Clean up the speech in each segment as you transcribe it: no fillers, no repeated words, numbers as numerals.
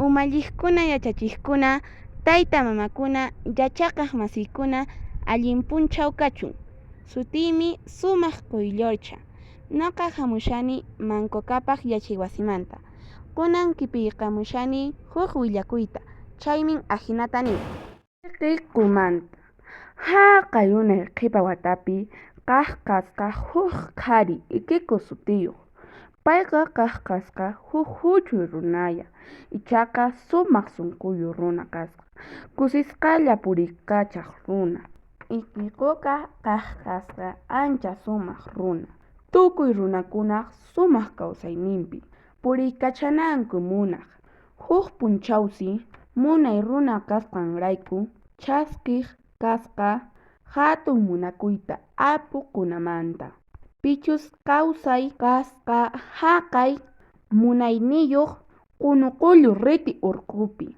Umalliqkuna yachachiqkuna, tayta mamakuna, yachaqaq masiykuna, allin punchaw kachun. Sutiymi Sumaq Quyllurcha. Noqa hamushani Manco Cápac yachaywasimanta. Kunan q'ipiykamushani huk willakuyta, chaymi ahinata nin. Iqiqumanta. Haqay unay qhipa watapi kaq kasqa huk qhari Iqiqu sutiyuq. Payqa kaq kasqa huk huch'uy runalla, ichaqa sumaq sunquyuq runa kasqa, kusisqalla puriykachaq runa. Iqiquqa kaq kasqa ancha sumaq runa, tukuy runakunaq sumaq kawsayninpi puriykachananku munaq. Huk p'unchawsi munay runa kasqanrayku chaskiq kasqa hatun munakuyta apukunamanta, pichus kawsay kasqa haqay munayniyuq Qunuqullu rit'i urqupi.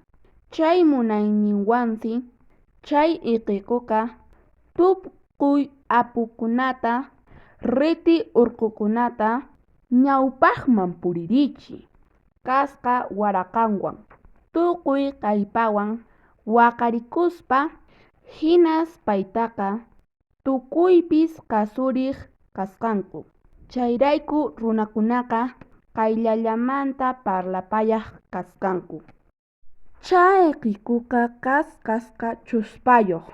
Chay munayninwansi chay Iqiquqa tukuy apukunata rit'i urqukunata ñawpaqman puririchiy kasqa waraqanwan, tukuy kallpawan waqarikuspa, hinas paytaqa tukuypis kasuriq kasqanku. Chayrayku runakunaqa qayllallamanta parlapayaq kasqanku. Chay Iqiquqa kas kasqa chuspayuq,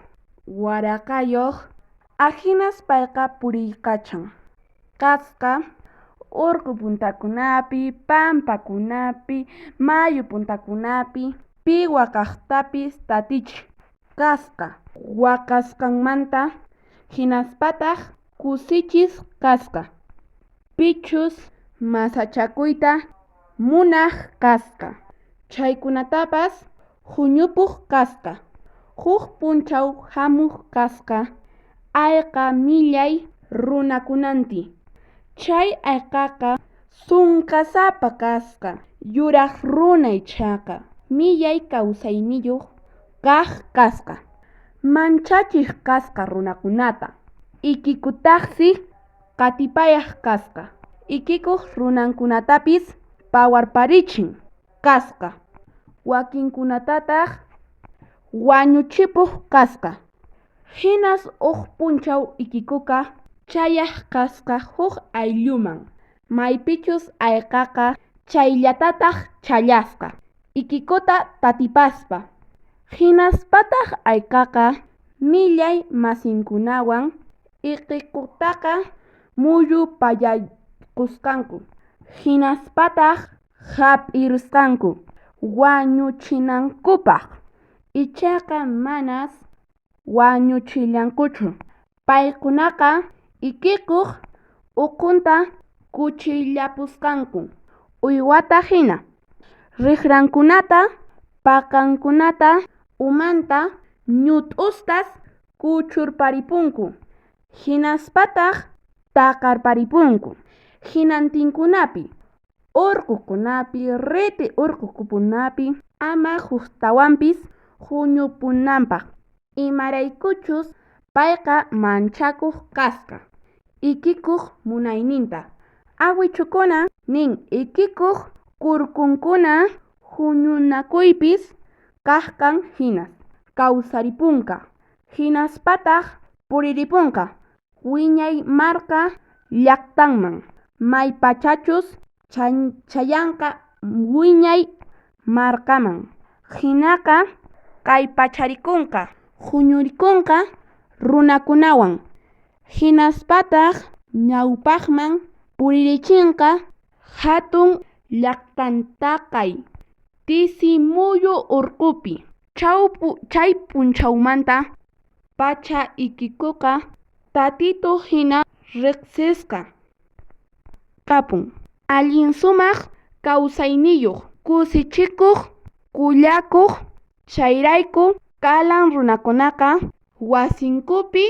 waraqayuq, ahinas payqa puriykachan kasqa urqu puntakunapi, pampakunapi, mayu puntakunapi, pi waqaqtapis tatichiq kasqa waqasqanmanta, hinaspataq kusichiq kasqa pichus masachakuyta munaq kasqa chaykunatapas huñupuq kasqa. Huk p'unchaw hamuq kasqa ayqa millay runakunantin. Chay ayqaqa sunkasapa kasqa yuraq runa ichaqa millay kawsayniyuq kaq kasqa. Manchachiq kasqa runakunata, Iqiqutaqsi qatipayaq kasqa. Iqiquq runankunatapis phawarparichin kasqa, wakinkunatataq wañuchipuq kasqa. Hinas huk p'unchaw Iqiquqa chayaq kasqa huk aylluman, maypichus ayqaqa chayllatataq chhallasqa Iqiquta tatipaspa. Hinaspataq ayqaqa millay masinkunawan Iqiqutaqa muyupayaykusqanku, hinaspataq hap'irusqanku wañuchinankupaq. Ichaqa manas wañuchillankuchu, paykunaqa Iqiquq ukhunta khuchillapusqanku uywata hina, riqrankunata, paqankunata, umanta ñut'ustas kuchurparipunku, hinaspataq taqarparipunku hinantinkunapi, urqukunapi, rit'i urqukunapi ama huktawanpis huñupunanpaq, imaraykuchus payqa manchakuq kasqa Iqiquq munayninta. Awichukuna nin Iqiquq kurkunkuna huñunakuypis kaqkan hinas kawsaripunqa, hinaspataq puriripunqa wiñay marka llaqtanman, maypachachus chayanqa wiñay markaman hinaqa kallpacharikunqa huñurikunqa runakunawan, hinaspataq ñawpaqman puririchinqa hatun llaqtantaqay Tisimuyu urqupi. Chay p'unchawmanta pacha Iqiquqa tatitu hina riqsisqa kapun, allin sumaq kawsayniyuq, kusichikuq, khuyakuq, chayrayku kalan runakunaqa wasinkupi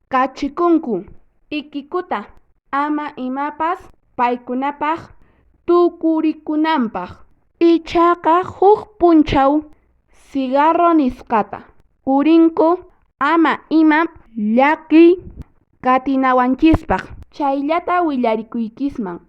kachikunku Iqiquta ama imapas paykunapaq tukurikunanpaq. Ichaqa huk p'unchaw cigarro nisqata qurinku ama ima llakiy qatinawanchispaq. Chayllata willarikuykisman.